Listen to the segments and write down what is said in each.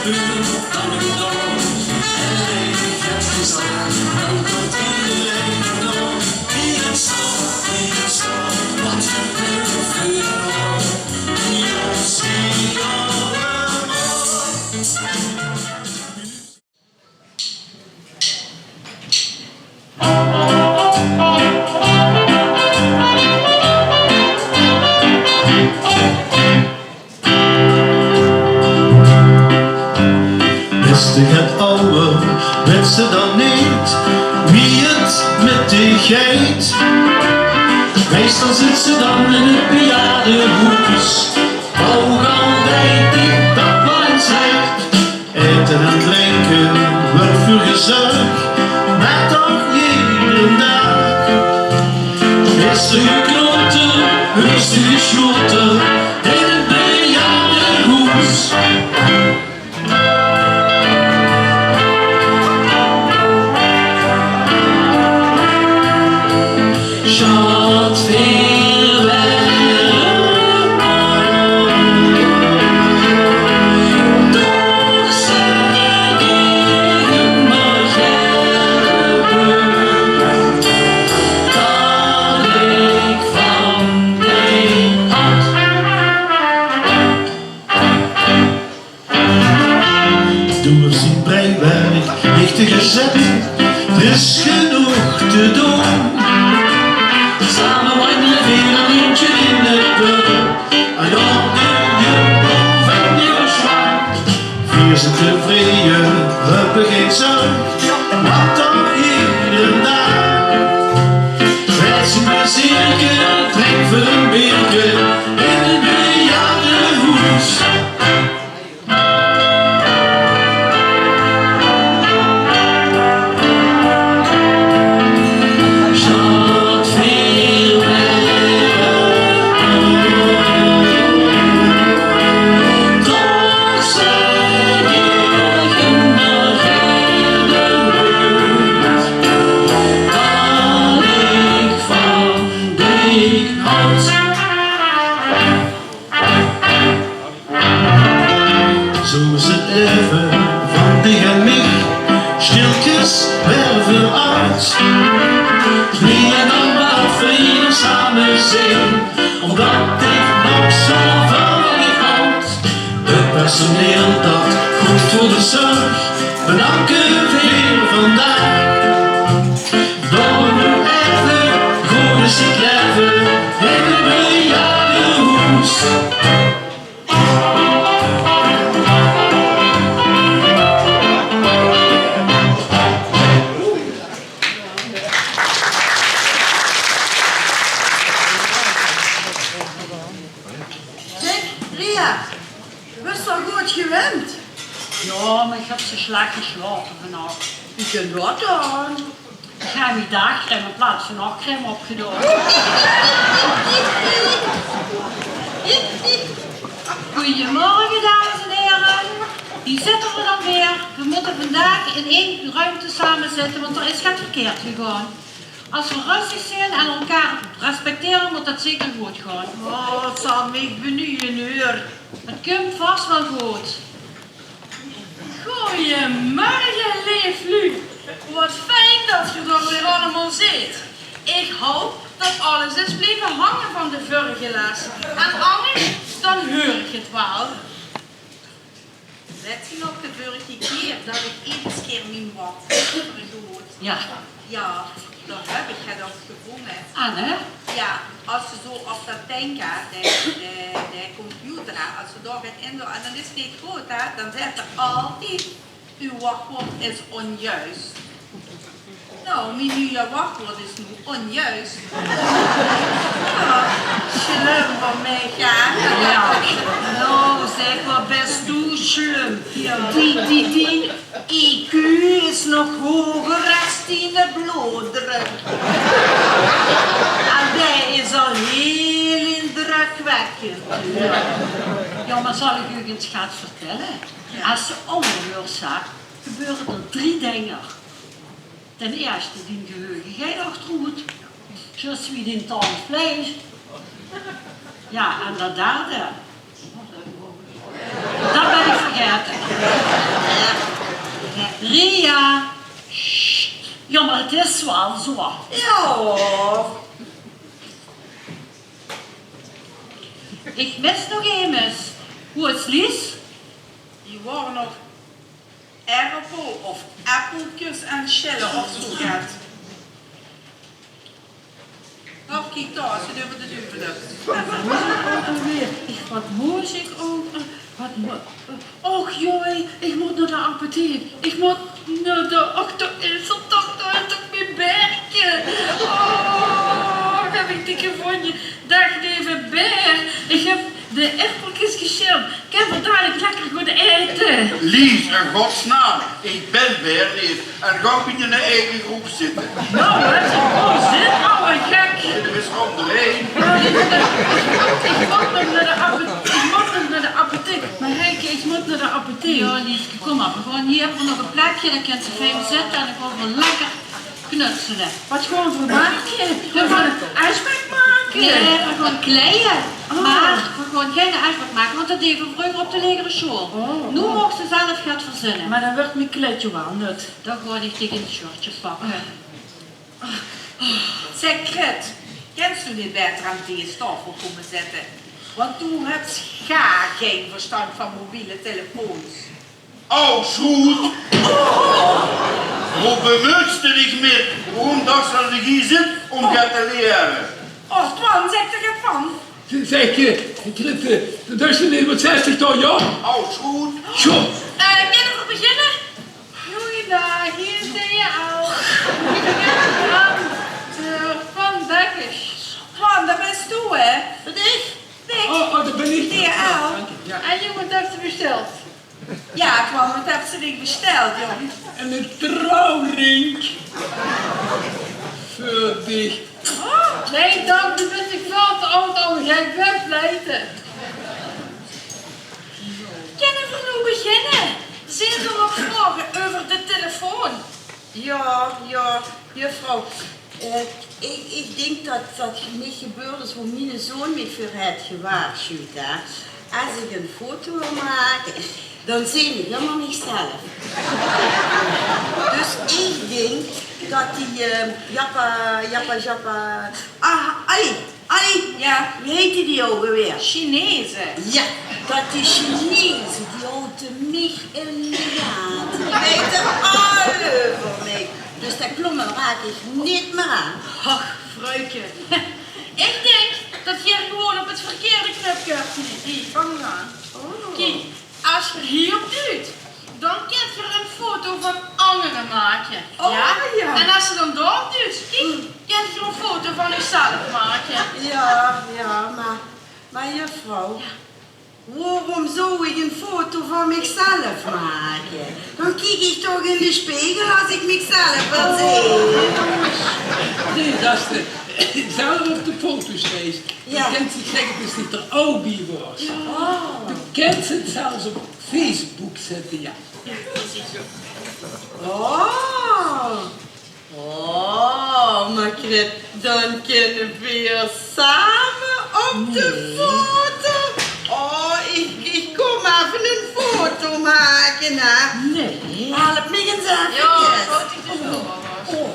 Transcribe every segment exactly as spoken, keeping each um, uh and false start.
Bis te get awwer, wits te dan neet wie 't mit dich geit? Meistal zits te dan in 't bejaardehoes, ouch al weit ich dat waal 't zit. Aete en drinke wuuert veur gezörg, mer toch eder daag. Bis te geklote, bis te gesjote in 't bejaardehoes. Sjaat, veer waere arm, toch zègk ich ummer gaer dat ich van dich haud. Doe höbs dien breiwerk dichte gezèt, d'r is genóg te doon. Same wanjele veer ein eindje in 't dörp, en op de Jumbo van Josua. Veer zeen tevreje, veer höbbe gein zörg, want dao eder daag. Vèt zien plezierke, drink veer ein beerke in 't bejaardehoes. Zoe is 't laeve van dich en mich, stilkes werve v'r oet. Wie en dan waat v'r hie same zeen, ómdat ich nog zoe van dich haud. 't Personeel dat good veur de zörg, bedanke veer vandaag. Dao noe effe good ziek laeve in 't bejaardehoes. Zeg, Ria, höbs se al good gewend? Jao, mer ich höb zoe slech geslaope vannach. Wie kump dat dan? Ich höb mien daagcrème in plaats van nachtcrème opgedaon. Goeiemorge, dames en here. Hie zitte v'r dan weer. V'r mótte vandaag in ein ruimte same zitte, want d'r is get verkeerd gegange. Es v'r rustig zeen en elkaar respectere, mót dat zeker good gaon. Oh, 't zal mich benuie, huur. 't Kump vas waal good. Goeiemorge, leef luuj. Wat fijn dat geer d'r weer allemaol zeet. Ich haop dat alles is blieve hange van de vörrige les. En angers, dan heur ich 't waal. Wèt geer nog de vörrige kier dat ich eder kier mien wachter höb vergaote? Jao. Jao, dao höb ich get op gevónje. Ah, hè? Jao, es se zoe op dat dinge, de, de, de computer, hè, es se dao get indoot, en dan is 't neet good, hè, dan zaet 'r altied: "Uw wachtwoord is onjuist." Nou, mien nuuj wachtwoord is noe onjuist. Jao, slum van mich, hè? Jao. Nou, zeg, wat bès doe slum. Jao. Die, die, die I Q is nog hoger es diene bloeddrök. En dae is al hiel indrökwèkkend. Jao, mer zal ich uch ins get vertèlle? Es se óngerhuurs zits, gebeure d'r drie dinger. Ten ierste, dien geheuge geit achteroet. Zjus wie dien tandvleis. Jao, en ten derde, dat bön ich vergaete. Zo. Ja. Ich mis nog emes. Wie is Lies? Die wor nog erpel of eppelkes aan 't sjelle of zo get. Och, kiek dao, ze deuve de duvel op. Wat mós ich ouch alweer? Ich, wat mós ich ouch? Wat mo-, och joi, ich mót nao de apotheek. Ich mót nao de, och, dao is 'r toch, dao is toch mien Berke. Och, höb ich dich gevónje. Daag leve Ber, ich höb de erpelkes gesjild. Kènne v'r dalik lekker gaon aete? Lies, in godsnaam, ich bön Ber neet. En gaon bie dien eige groep zitte. Noe, hè, zit, oh, zit, awwe gek. Zit d'r ins óngerein. Ja, ich, ich mót nog nao de apotheek. Ich mót nog nao de apotheek. Marijke, ich mót nao de apotheek. Ja, Lieske, kóm mer. V'r gaon hie, höbbe v'r nog e plekske, dan kins se fijn zitte en dan gaon v'r lekker knutsele. Wat gaon v'r make? Gaon v'r ein aesbak make? Nae, v'r gaon kleie. Ah. Mer v'r gaon gein aesbak make, want det deje v'r vreuger op de lagere sjool. Oh, noe maag se zelf get verzinne. Mer dan wuuert mien kleidje waal nut. Dan gaon ich dich ein shirtje pakke. Zeg, Gret, kins doe neet baeter aan dees taofel kómme zitte? Want doe höbs gaar gein verstand van mobiele telefoons. Au, sjroet! Wo bemeuts doe dich mit? Waorom dachs doe det ich hie zit? Óm get te liere. Och, Twan, zèk d'r get van. Zeg, eh, Gret, eh, det is neet, wat zègk ich dan, ja? Au, sjroet! Zo. Eh, kinne v'r beginne? Goeiedaag, hie is de heer L. Twan, eh, Twan Bekkers. Twan, det bis doe, hè? Waat, ich? Niks. Oh, oh, det bin ich. De heer L. Ja, dank je, ja. En jóng, waat höbs se besteld? Ja, Twan, waat höbs se dich besteld, jóng? Ein trouwring. Veur dich. Oh, nae, dank, doe bis väöl te aad óm gek te pleite. Kinne v'r noe beginne? Zeen d'r nog vraoge euver de telefoon? Ja, ja, juffrouw. Eh, ich, ich dink det, det mich gebeurd is wo miene zoon mich veur haet gewaarsjuwd, hè. Es ich ein foto wil make, dan zeen ich ummer mich zelf. Dus ich dink det die, eh, Jappa, Jappa, Jappa, ah, ai, ai, ja, wie heite die ouch alweer? Chineze. Ja, det die Chineze, die haoje mich in de gate. Die weite alles euver mich. Dus det klómmel raak ich neet mieër aan. Och, vruike. Ich dink det geer gewoon op 't verkeerde knupke höb gedrök. Kiek, es geer hie op duujt, dan kint geer ein foto van angere make. Oh, ja. En es geer dan dao op duujt, kiek, kint geer ein foto van uch zelf make. Ja, ja, mer, mer juffrouw, waorom zou ich ein foto van mich zelf make? Dan kiek ich toch in de spegel es ich mich zelf wil zeen. Nae, det is de, zelf op de foto's wies. Ja. Dan kins se zègke, det se d'r aw bie waas. Oh. Dan kins se 't zelfs op Facebook zitte, ja. Oh. Oh, Margriet, dan kinne veer same op de foto. Oh, ich, ich kóm effe ein foto make, hè. Nae. Help mich ins effe. Ja, dat is zo. Oh,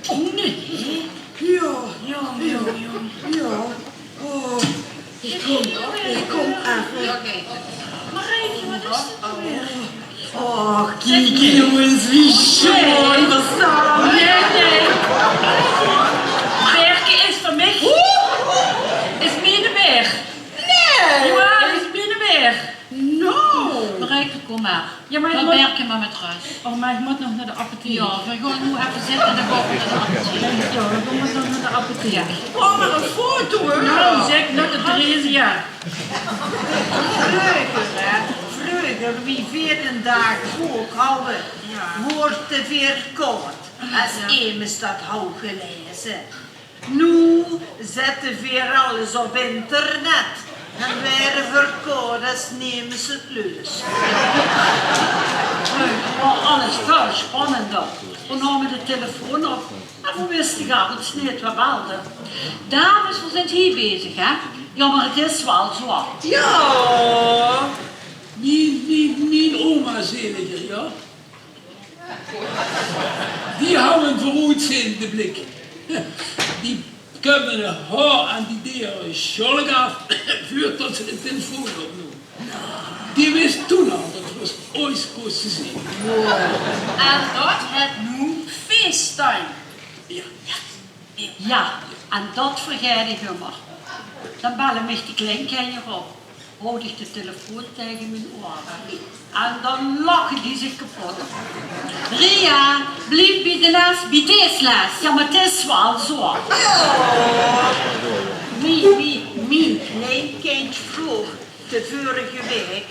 oh, nae. Ja, ja, ja, ja. Oh, ich kóm, ich kóm effe. Marijke, wat is dit noe weer? Och, kiek, jónges, wie sjoon, veer staon. Nae, nae. Berke is van mich. Is miene Ber. Nae. Jao, is miene Ber. No. Marijke, kóm mer. Jao, mer ich mót... Laot Berke mer mit rös. Oh, mer ich mót nog nao de apotheek. Jao, veer gaon noe effe zitte en dan gaon veer nao de apotheek. Jao, veer mótte nog nao de apotheek. Jao. Kóm mer, ein foto, hè? Noe, zèk, nao de Theresia. Vreuger, hè, vreuger, wie veer den daag bók hadde, woorte veer kaod es emes det haw gelaeze. Noe zètte veer alles op internet en waere veer kaod es nemes 't leus. Vreuger waor alles väöl spannender. Veer naome de telefoon op en veer wiste gaar neet wae belde. Dames, veer zeen hie bezig, hè? Jao, mer 't is waal zo. Jao. Mien, mien, mien oma zeliger, jao. Die hawwe 'n veuroetziende blik. Die kómme de haor aan die deer sjollek aaf, veurtot ze de telefoon opnumme. Die wis toen al tot v'r ós oeats kóste zeen. En dat hèt noe FaceTime. Ja. Ja, en dat vergaet ich ummer. Dan belle mich de kleinkinjer op. Haoj ich de telefoon taenge mien oeare. En dan lache die zich kepot. Ria, blief bie de les, bie dees les. Ja, mer 't is waal zo. Mien, mien, mien kleinkindj vroog de veurige waek: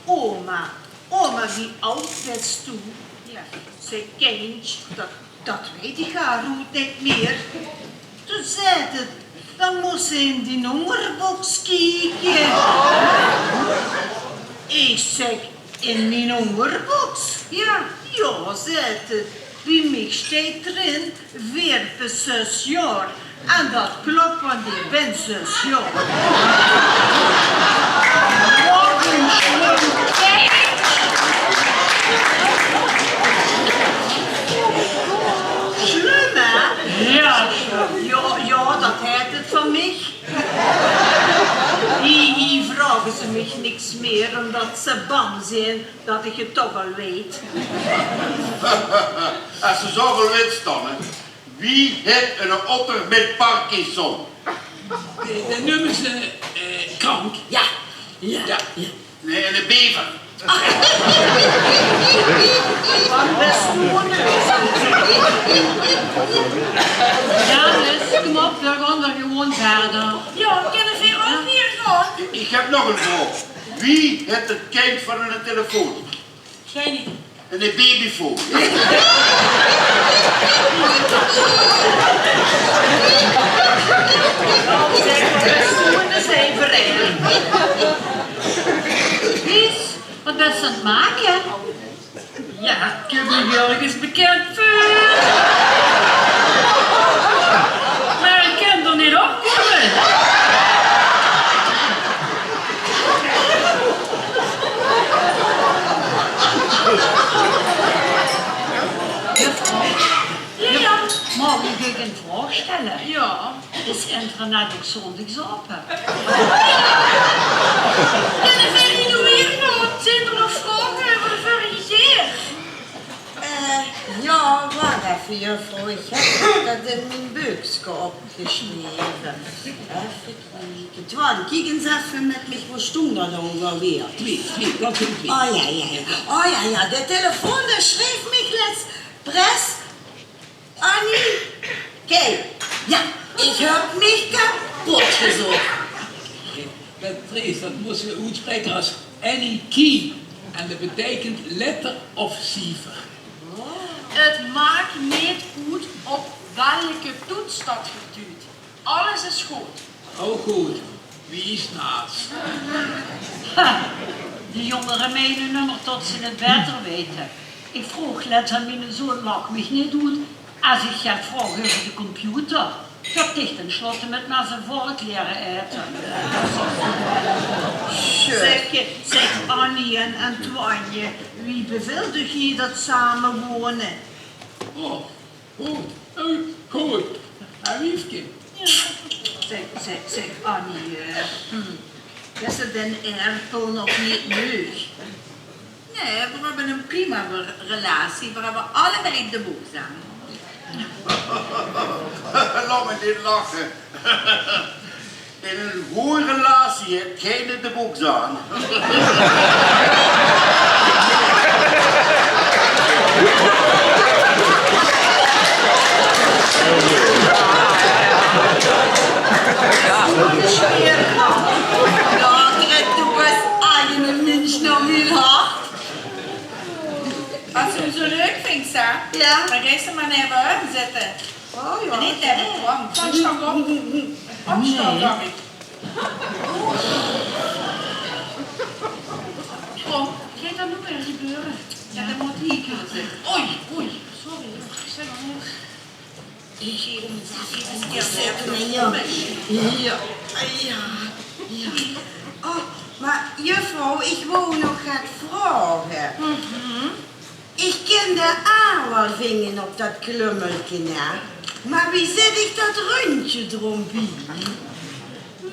"Oma, oma, wie aod bös doe?" Ja. Zèk: "Kindj, dat, dat weit ich gaar oet neet mieë." Toen zaet 't: "Dan mós se in dien óngerboks kieke." Ich zèk: "In mien óngerboks?" Ja. "Ja," zaet 't, "bie mich steit d'rin veer bös zös jaor." En dat klop, want ich bön zös jaor. Wat ein slum kindj. Slum, hè? Ja. Ja, ja, dat haet 't van mich. Hie, hie vraoge ze mich niks mieë, ómdat ze bang zeen dat ich 't toch al weit. Es se zoväöl wits dan, hè. Wie hèt 'ne otter mit Parkinson? Eh, dat neume ze, eh, krank. Ja. Ja. Ja. Ja. Nae, 'ne bever. Wat bös doe? Janus, kóm op, veer gaon d'r gewoon wiejer. Ja, kinne veer ouch wiejer gaon? Ich höb nog ein vraog. Wie hèt 't kindj van 'ne telefoon? Gein idee. 'Ne babyfoon. Wies, wat bös se aan 't make? Ja, ich höb mich örges bekènd veur. Mer ich kin d'r neet op kómme. Juffrouw, ja, ja, maag ich uch ein vraog stelle? Ja. Is internet ouch zóndigs aope? Ja, dat weit ich noe weer neet. Zeen d'r nog vraoge euver de vörige kier? Eh, ja, wach effe, juffrouw. Ich höb dat in mien beukske opgesjreve. Effe kieke. Twan, kiek ins effe mit mich, wo stóng dat ouch alweer? Twieë, twieë, dat zeen twieë. Oh ja, ja, ja. Oh ja, ja, de telefoon, dae sjreef mich lets: "Pres, Annie, kiek. Ja, ich höb mich kepot gezoch." Pres, dat mós se oetspraeke es Annie Key. En dat beteikent letter of ciefer. 't Maak neet oet op welke toets dat geer duut. Alles is good. Ouch good. Wie is naas? Ha, de jóngere meine ummer tot ze 't baeter weite. Ich vroog lets aan miene zoon: "Lach mich neet oet es ich get vraog euver de computer. Dat dich ten slotte mit mes en vork liere aete." Zèk, zèk Annie en, en Twanje, wie bevilt uch hie dat samewone? Oh, good, eh, good. En Wiefke? Zèk, zèk, zèk, Annie, eh, hm, is 't den aerdpel nog neet neug? Nae, veer höbbe ein prima re-, relatie. Veer höbbe allebei de boks aan. Laot mich neet lache. In ein gooj relatie haet geine de boks aan. Ja, ich höb toch bès eine mins nao mien hart. Es se 'm zo leuk vinjs, hè? Ja. Dan geis se mer neve häöm zitte. Oh, ja. En neet neve Twan. Twan, sjtap op. Twan, sjtap op. Kom, geit dat noe weer gebeure? Ja, dan mót hie kómme zitte. Oei, oei. Sorry, ich zèk nog niks. Ich gaon ins effe zètte, ja. Ja, ja, ja. Oh, mer juffrouw, ich wou nog get vraoge. Mhm. Ich kin de aar waal vinge op dat klummelke, hè. Mer wie zèt ich dat rundje d'róm bie?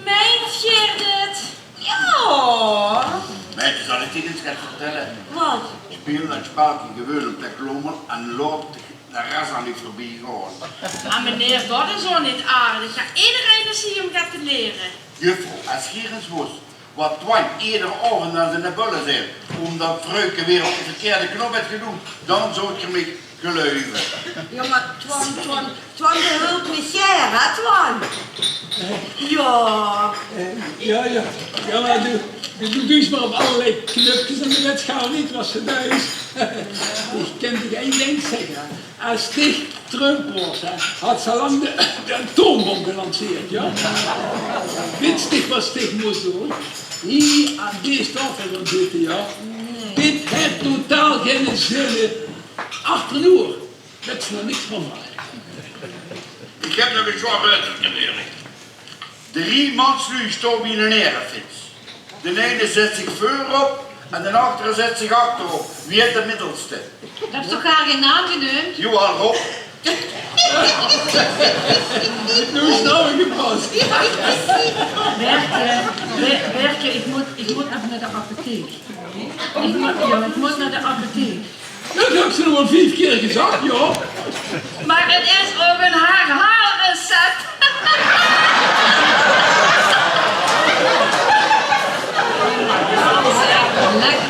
Meint geer dit? Jao. Meid, zal ich dich ins get vertèlle? Wat? Speel dat spelke gewoon op de klommel en laot de res aan uch veurbie gaon. Mer meneer, dat is ouch neet aardig. Jao, ederein is hie óm get te liere. Juffrouw, es geer ins wóst wat Twan eder aovend aan ziene bölle zaet, ómdat vruike weer op de verkeerde knóp haet gedoekt, dan zólt geer mich geluive. Jao, mer Twan, Twan, Twan, de hulp mich gaer, hè, Twan? Jao. Eh, jao, jao. Jao, mer doe, doe, doe duis mer op allerlei knöpkes en doe wèts gaar neet waat se duis. Ich kin dich ein dink zègke. Es dich Trump waors, hè, hads se al lang de, de atoombom gelanceerd, jao? Wèts dich waat dich mós doon? Hie aan dees taofel gaon zitte, jao? Dit haet totaal geine zin. Achteroer, wèts se nog niks van maak. Ich höb nog ein zwaor reutelke, meneer. Drie manslui staon bie eine erefits. D'n eine zèt zich veurop en d'n angere zèt zich achterop. Wae is de middelste? Höbs se toch gaar geine naam geneump? Jao, Rob. Noe is 't noe gepas. Berke, Ber-, Berke, ich mót, ich mót nog nao de apotheek. Ich mót, jao, ich mót nao de apotheek. Dat höbs se noe al vief kier gezag, jao. Mer 't is ouch ein herhaalrecept. Lekker.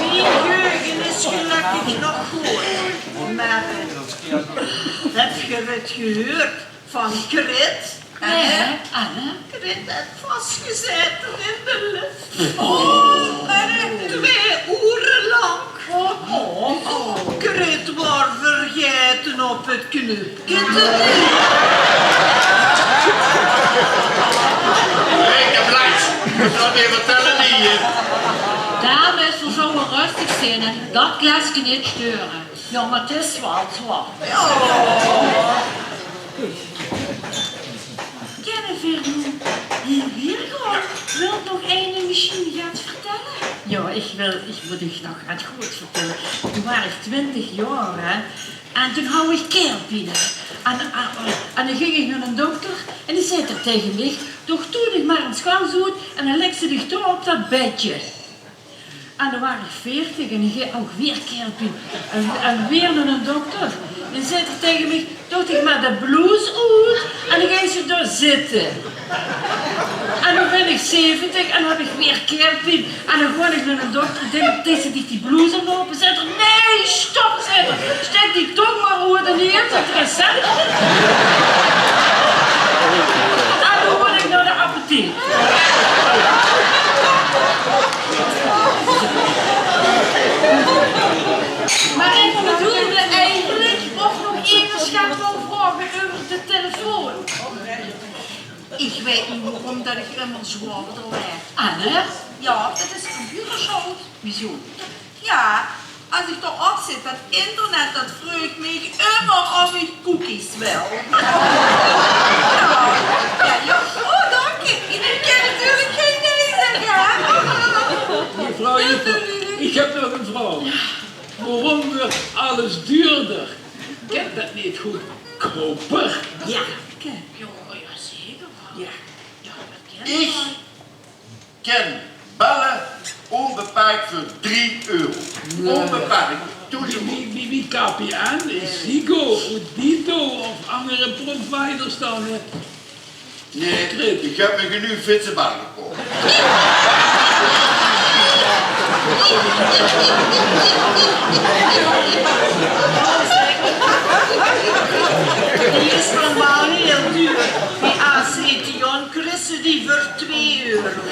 Mien geheuge is gelökkig nog good. Mer, eh, höb geer 't gehuurd? Van Grit. Nae, Anne? Grit haet vasgezaete in de lif. Oh, mer twieë oere lank. Oh, Grit waor vergaete op 't knupke te drejje. Reken blij. Mót dat weer vertèlle, die, eh. Dames, veer zouwe röstig zeen en dat kleske neet steure. Jao, mer 't is waal zoe. Jao. Kènne veer noe hie wiejer gaon? Wilt nog eine mesjien get vertèlle? Jao, ich wil, ich mót uch nog get goods vertèlle. Toen waor ich twintig jaor, hè. En toen haw ich keelpien, hè. En, en, en dan ging ich nao eine dokter en dae zag taenge mich: "Doch doe dich mer ins gans oet en dan lèks se dich dao op dat bedje." En dan waor ich veertig en ich haw ouch weer keelpien. En, en weer nao eine dokter. En dae zag taenge mich: "Doot dich mer de bloes oet en dan geis se dao zitte." En noe bön ich zeventig en höb ich weer keelpien. En dan gaon ich nao eine dokter, ich zèk: "Doot dich die bloes oet." Zaet 'r: "Nae, stop," zaet 'r. "Stèk die tóng mer oet en hie is 't recept." En noe mót ich nao de apotheek. Mer ich bedoelde eigelik of nog emes get wou vraoge euver de telefoon. Ich weit neet waoróm dat ich ummer zwaorder waer. Ah, hè? Jao, dat is computersjold. Wieso? Jao, es ich dao op zit, dat internet, dat vreug mich ummer of ich cookies wil. Jao, jao, jao. Oh, dank dich. Ich kin natuurlik gein nae zègke, hè? Mevrouw, juffrouw, ich höb nog ein vraog. Waoróm wuuert alles duurder? Kènt dat neet goodkouper? Jao, jao, zeker waal. Jao. Ich kin belle ónbeperk veur drie euro. Nae. Ónbeperk. Wie, wie, wie, wie K P N, Ziggo, Odido of anger providers dan, hè? Nae, ich höb mich ein nuuj fietsebel gekoch. Die is normaal hieël duur. Die A C Tion kriss se die veur twieë euro.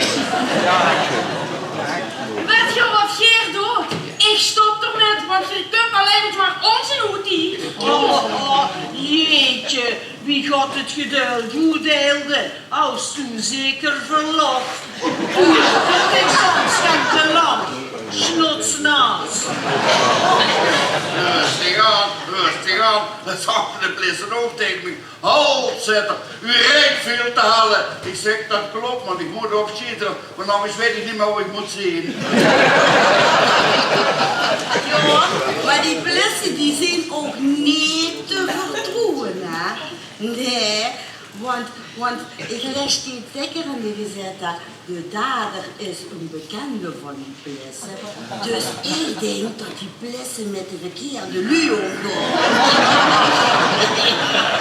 Wèt geer waat geer doot? Ich stop d'rmit, want geer kump allein nog mer ónzin oet hie. Oh, oh, jeetje, wie God 't geduld oordeilde, waas doe zeker verlof. Doe, dat is soms gen te lang. Snotsnaas. Rustig aan, rustig aan. Dao zag de Blissen ouch taenge mich: "Halt," zaet 'r, "u riejt väöl te hel." Ich zèk: "Dat klop, mer ich mót opsjete, want angers weit ich neet mieë wo ich mót zeen." Jao, mer die Blissen, die zeen ouch neet te vertroewe, hè? Nae, want, want ich laes steeds dèkker in de gezètte: de dader is ein bekènde van die Blissen. Dus ich dink dat die Blissen mit de verkeerde luuj ómgaon.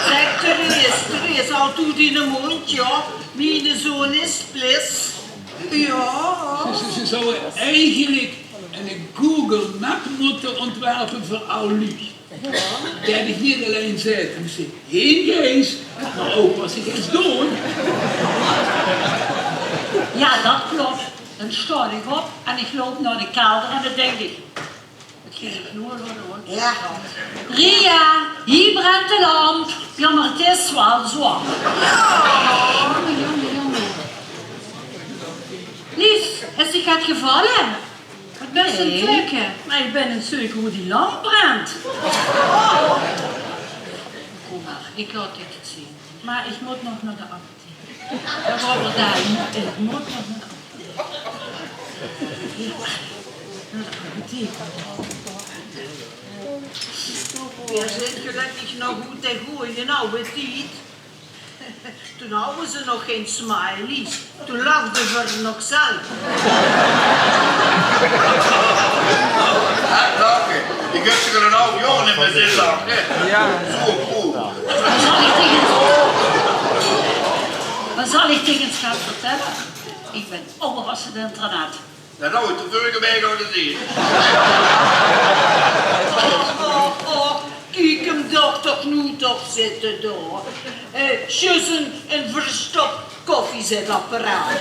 Zèk, Therese, Therese, haoj toe diene móndj, jao. Miene zoon is Blis. Jao. Ze, ze, ze zouwe eigelik ein Google Map mótte óntwerpe veur aw luuj. Det ich neet allein zeen, mer ouch waat ich ins doon. Jao, det klop. Dan staon ich op en ich loup nao de kelder en dan dink ich: waat geit 'r noe weer doon? Jao. Ria, hie brint de lamp. Jao, mer 't is waal zwaor. Jao. Jónge, jónge, jónge. Lies, is dich get gevalle? Waat bös se aan 't zeuke? Nae, ich bön aan 't zeuke wo die lamp brint. Kóm mer, ich laot dich 't zeen. Mer ich mót nog nao de apotheek. Jao, Robert, dao, ich mót, ich mót nog nao de apotheek. Nao de apotheek. Veer zeen gelökkig nog oet de gooje aw tied. Toen hawwe ze nog gein smileys. Toen lachde veer nog zelf. Hè, lache. Ich höb zeker ein haaf jaor neet mieë zeen lache. Jao. Zo cool. Waat zal ich taenge, waat zal ich taenge 't sjaap vertèlle? Ich bön ouch waal ins in 't internet. Det haw ich de vörige waek al gezeen. Oh, oh, oh, kiek 'm dao toch noe toch zitte dao. Eh, zjus ein, ein verstop koffiezetapparaat.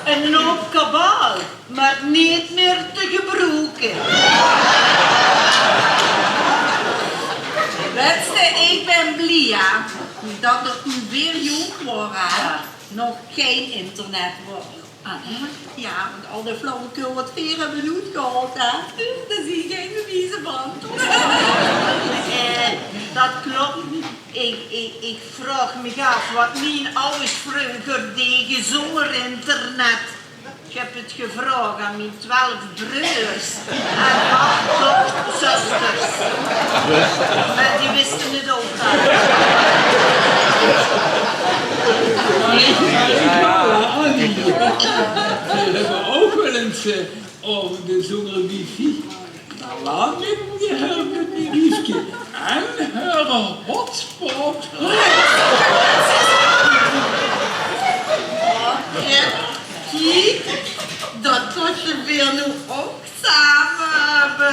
Ein hoop kabaal, mer neet mieë te gebroeke. Wèts se, ich bön blie, hè, det 't toen veer jónk waore, hè, nog gein internet waor. Ah, hè? Jao, want al de flauwekul waat veer höbbe oetgehaold, hè? Dao zeen gein bewieze van. Eh, det klop. Ich, ich, ich vraog mich aaf waat mien awwers vreuger dege zónger internet. Ich höb 't gevraog aan mien twelf breurs en ach zösters. Mer die wiste 't ouch al. Veer höbbe ouch waal ins, eh, aovende zónger wifi. Mer lang neet mieë, höb ich mien wiefke en häöre hotspot. Jao, kiek, det kóste veer noe ouch same höbbe.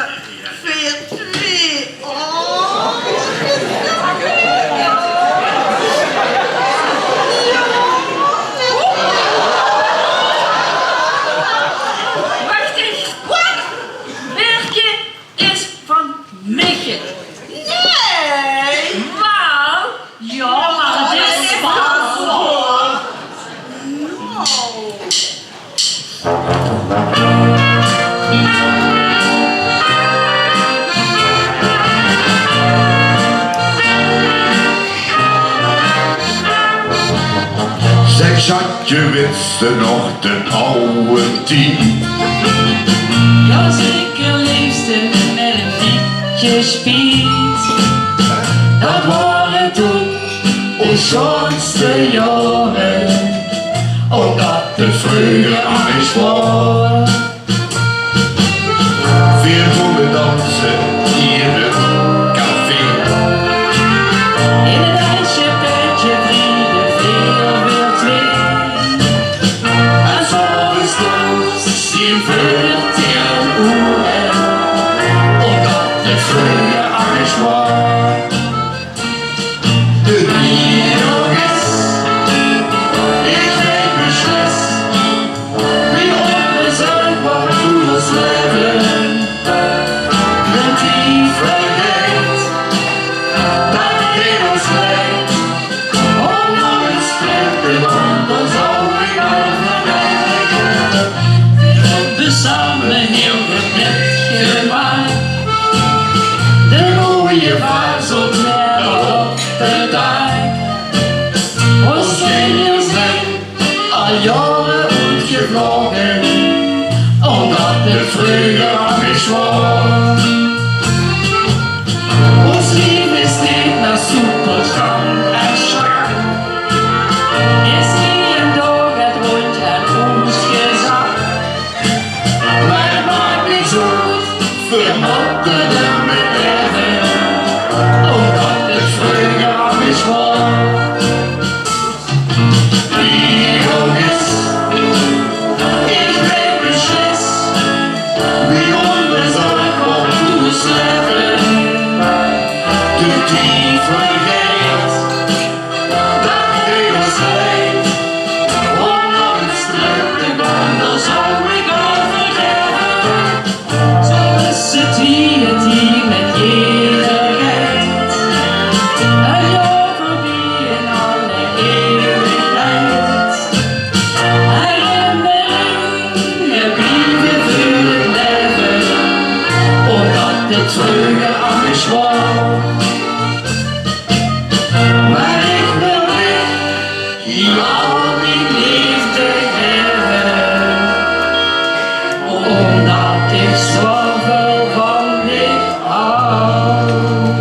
Veer twieë. Oh. Wach ins. Waat? Bertje is van Michel. Nae. Waal, jao, mer 't is waal zo. Zèk, sjatje, wits se nog d'n awwe tied? Jao zeker, leefste, mit ein bietje spiet. Dat waore toen ós sjoonste jaore, ómdat 't vreuger angesj waor. Veer gónge danse in 't café. In 't ijsje, petje, vriende, veer veur twee. En 's aoves thoes zien veer tieën oere, ómdat 't vreuger angesj waor. De Minoris, ich weit beslis, wie ónbezuinig waat veur ós laeve. De tied vergeit, dat deet ós leid. Ómnam ins flink de wónde zou ich nog vergete. Veer same hiel gemit gemaak. De rode vaas de vreuger aan mich waor. Ós leef is neet mieë soepelgang en sjang. Is hie en dao get róndj en oesgezang. Mer 't maak niks oet, veer mótte d'r mit laeve, ómdat 't vreuger aan mich waor. Wie ouch is, ich weit beslis wie ónbezorg op oes laeve. De tied vergeit, dat deit ós leid. Óm nog ins trök te gaon, dao zów ich al vergaeve. Zo is 't hie, 't hie mit jederein. 't Jaor veurbie in alle eeuwigheid. Herinneringe blieve veur 't laeve, ómdat 't vreuger angesj waor. Mer ich wil dich hie al mien leefde gaeve, ómdat ich zoväöl van dich haw.